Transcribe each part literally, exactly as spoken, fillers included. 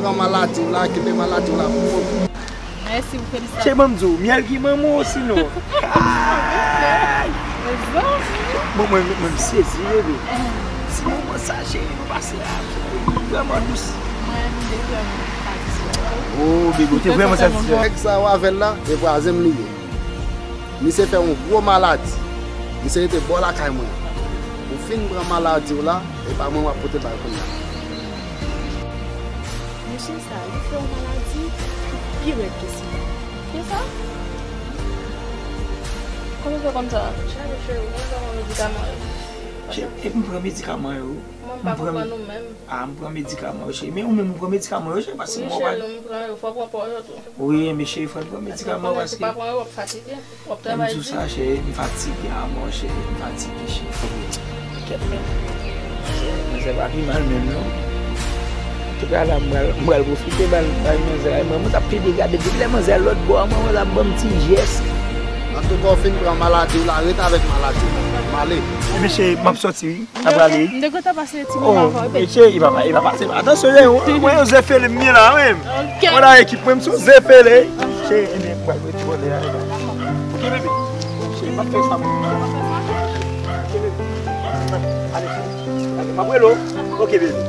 Pran maladi w la, kenbe maladi w la pou ou. Mèsi pou felisitasyon. Cheri, ban m di w, myèl ki manman w sinon. Mezanmi. Bon, mwen, mwen, mwen sezi, bebe. Si manman sa, cheri, nou pase la, vrèman dous. Mwen, m te vrèman satisfè. Oh, bebe, ou te vrèman satisfè. Nèg sa yo avè l la, e vwazen m li ye. Misye fè yon gwo maladi. Misye rete bò lakay mwen. Ou fin pran maladi w la, e pa mwen w ap pote bay kounye a. Mesye sa, li fè yon maladi ki pi rèd ke sida. Kisa? Kòman w fè konn sa? Chale, cheri, ou konn sa pran medikaman yo. Cheri, epi m pran medikaman yo. Mwen, m pa konprann ou menm. Ah, m pran medikaman yo, cheri. Men ou menm, ou pran medikaman yo, cheri, paske mwen pa. Wi, cheri, m pran yo. Fò w pran pa w yo tou. Wi, men cheri, fò n pran medikaman yo, paske. Ou pa pran yo, w ap fatige. W ap travay di. Lè m di w sa, cheri, m fatige anmò, cheri, m fatige, cheri. Kèt men. Manzè pa pi mal menm, non. Antouka, la, m pral, m pral pwofite, bay, bay manzè la. Mwen, mwen t ap pede gade, depi lè manzè al lòt bò a, mwen, mwen t ap ban m ti jès. Antouka, w fin pran maladi w la, ret avèk maladi w. M ale. Ebyen, cheri, m ap sòti, wi. N ap prale. M te gentan pase ti moman avè w, bebe. Cheri, e pa, e pa pase. Atansyon, cheri, mwen, yon ze fele m ye la, wi. Ok. Mwen la ekip mwen, m sou ze fele. Cheri, ebyen, m pral retounen a. Ok, bebe. Cheri, m ap fè sa, mwen. Ok, bebe. Ale, cheri. Ale, m ap rele w. Ok, bebe.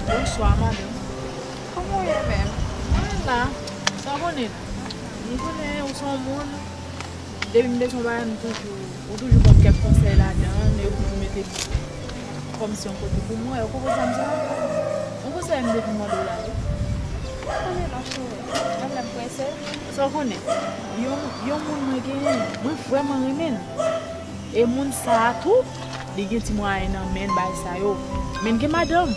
Bonswa, madanm. Kòman w ye menm? Mwen la. Sa w konnen? M konnen ou se yon moun. Depi m bezwen bagay, m toujou, ou toujou ban m kèk konsèy ladan l, e ou toujou mete l kòmsi yon kote pou mwen. Ou konprann sa m di w? Yon konsèy m te vin mande w la, wi. Mande non, cheri. Mwen menm prese. Sa w konnen? Yon, yon moun mwen genyen, mwen vrèman renmen l. E moun sa a tou, li gen ti mwayen nan men l, bagay sa yo. Men l gen madanm.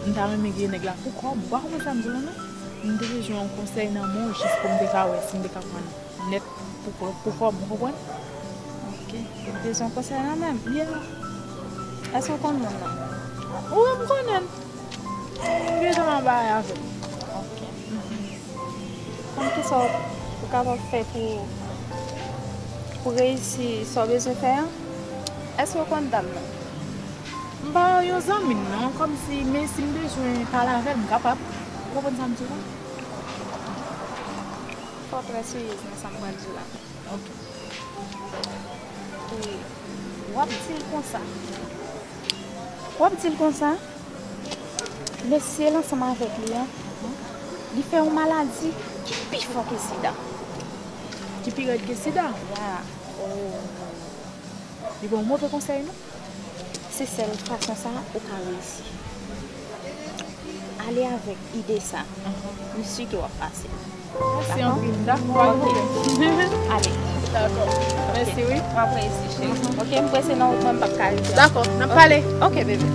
M ta renmen gen nèg la pou kò m. Ou pa konprann sa m di w la, non? M te bezwen yon konsèy nan men w jis pou m te ka wè si m te ka pran nèt pou kò, pou kò m, ou konprann? Ok. Ou bezwen konsèy nan men m? Yeah. Èske w konn moun nan? Wi, m konnen l. M gentan nan bagay avè l. Ok. Konn kisa w kapab fè pou, pou reyisi sa w bezwen fè a? Èske w konn dam nan? M pa yon zanmi l non, kòmsi, men si m bezwen pale avè l, m kapab. Ou konprann sa m di w la? Fò w trè seryez nan sa m pral di w la. Ok. E w ap di l konsa. W ap di l konsa, mesye l ansanm avèk li an, li fè yon maladi ki pi fò ke sida. Ki pi rèd ke sida? Ya. Oh. Li ba w move konsèy, non? Se sèl fason sa ou ka reyisi. Ale avèk ide sa. M si ke w ap pase. Mèsi anpil. Dakò, pa gen pwoblèm. Ale. Dakò. Mèsi, wi. W ap reyisi, cheri. Ok, m prese nan wout mwen, m p ap ka rete. Dakò, n ap pale. Ok, bebe.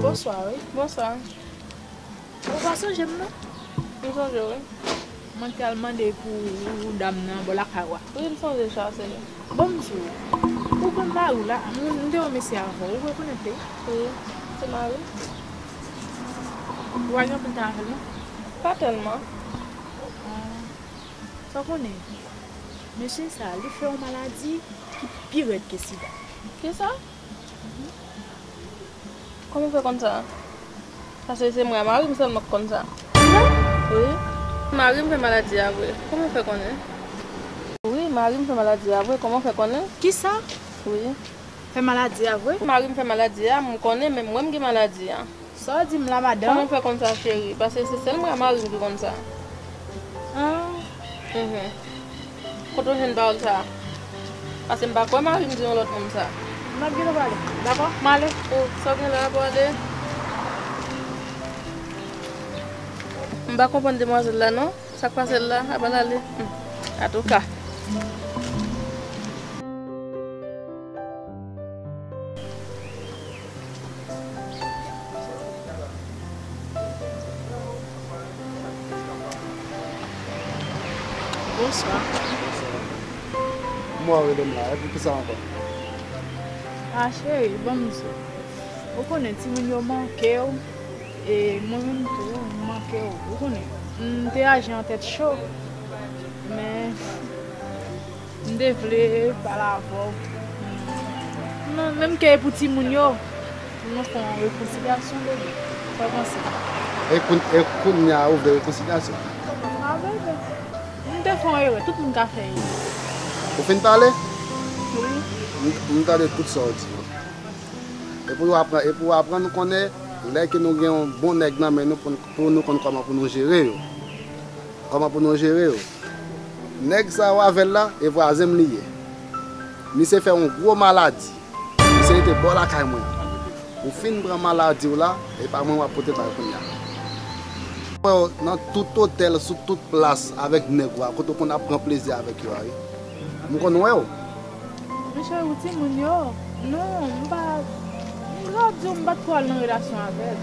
Bonswa, wi. Bonswa. Ou pa sonje m, non? M sonje w, wi. Mwen t al mande pou dam nan bò lakay ou a. Wi, m sonje sa, se li. Bon, m di w, ou konn mari w la, m, m te wè mesye avè w, ou rekonèt li? Wi, se mari m. Ou pa gen anpil tan avè l, non? Pa tèlman. Ah. Sa w konnen, mesye sa, li fè yon maladi ki pi rèd ke sida. Kisa? Kòman w fè konn sa? Paske se mwen, mari m sèlman k konn sa. Wi. Mari m fè maladi a vre. Kòman w fè konnen? Wi, mari m fè maladi a vre. Kòman w fè konnen? Kisa? Wi. Fè maladi a vre? Mari m fè maladi a, m konnen, men mwen m gen maladi a. Sa w di m la, madanm? Kòman w fè konn sa, cheri? Paske se sèl mwen, mari m ki konn sa. Ah. Mhm. Kote w jwenn pawòl sa a? Paske m pa kwè mari m di yon lòt moun sa. M ap gentan pale, dakò? M ale. Oh, sa w gen la, pale. M pa konprann demwazèl la, non. Sa k pase l la? Apa l ale? Hmm. Atouka. Bonswa. Mwen rele m la, e pou kisa ankò? Ah, cheri, ban m di w. Ou konnen timoun yo manke w, e mwen menm tou, m manke w. Ou konnen, m te aji an tèt cho, men m te vle pale avè w. Non, menm ke e pou timoun yo, pou nou fè yon rekonsilyasyon, bebe. Sa w panse? E koun-, e kounye a ou vle rekonsilyasyon? Ah, bebe. M te fè yon erè, tout moun ka fè erè. Ou fin pale? Wi. M, m tande tout sa w di yo. E pou yo aprann, e pou yo aprann konnen lè ke nou gen yon bon nèg nan men nou pou, pou nou konn kòman pou nou jere yo. Kòman pou nou jere yo. Nèg sa yo avè l la, e vwazen m li ye. Misye fè yon gwo maladi. Misye rete bò lakay mwen. Ou fin pran maladi w la, e pa mwen w ap pote l bay kounye a. Mwen wè w nan tout otèl, sou tout plas avèk nèg ou a, kote w konn ap pran plezi avèk yo a, wi. M konn wè w. Monchè, ou timoun yo. Non, m pa, m ka di w, m pa t ko al nan relasyon avè l.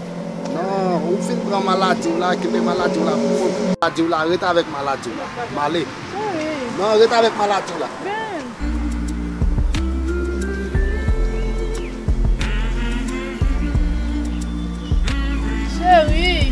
Non, ou fin pran maladi w la, kenbe maladi w la pou kont ou. Maladi w la, ret avèk maladi w la. M ale. Cheri. Non, ret avèk maladi w la. Ben. Cheri,